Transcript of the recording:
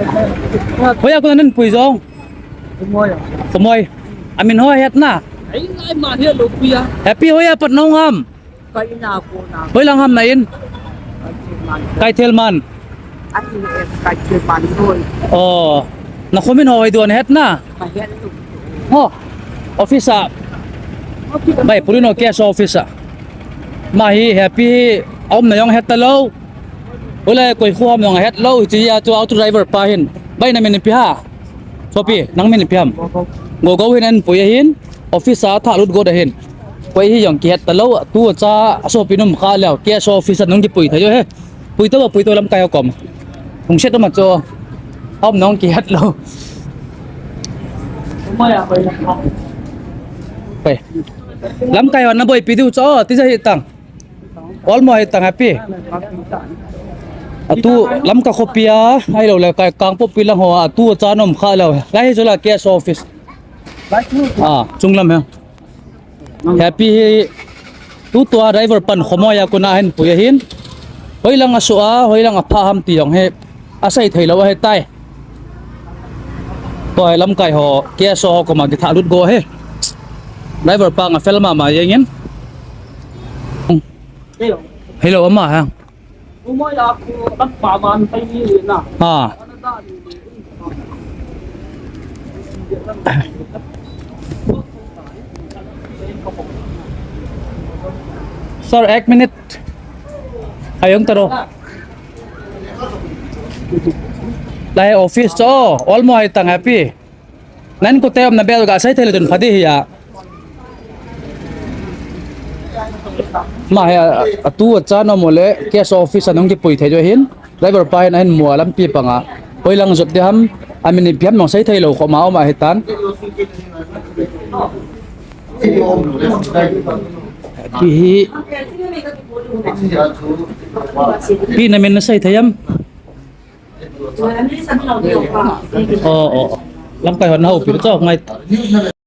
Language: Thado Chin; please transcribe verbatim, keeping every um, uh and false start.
Hoiya kona nahin pui jong? Khomoi. Amin ho het na? Happy, hoiya pat nahung ham? Hoilang ham na in? Kaithelman. Oh, nakho min ho hoi ding het na? Ho. Office a. Bai, pulin o, KSO office a. Ama hi Happy hi aumna jong het talou. Hoilai koi kho ham jong het lou, hichea chu auto driver pa hin. Bai, namin ipi ham? Sopi, nang min ipi ham? Gogou hin ahin pui ahin, office a thalut got ahin. Koi hi jong kihet talou, atu acha, asopi nom kha leu, KSO office a nahung kipui thei u hi. Pui tou, pui tou lamkai ho kom. Hung set um a chu. Aumna jong kihet lou. Lamkai hon naboipi diu chu, tija hitang. Olmo hitang Happy. Atu Lamka khopi a, ahilou le Kangpokpi lang ho a, atu acha nom kha leu. Lai hi chu la KSO office. Ah, chunglam hi. Happy hi tutua driver pan Khomoi a kona ahin pui ahin. Hoilang asoh a, hoilang apha ham ti jong hi asei thei lou ahitai. Tua hi lamkai ho, KSO ho koma kithalut go hi. Driver pa nga fel mama jengin. Hello, ama ha. Ah. Sir, ek minute. Ayong taro. Lai office chu, olmo hitang Happy. Nang kote umna bel gasei thei le tun pha ding hi a. Ama hi atu acha nom u le KSO office a nahung kipui thei diu ahin. Driver pa hin ahin mu a lampi panga. Hoilang jot ding ham, amin ipi ham jong sei thei lou khoma um ahitan. Happy hi. Pi namin nasei thei ham? Oh, oh. Lamkai hon houpi chu ngai.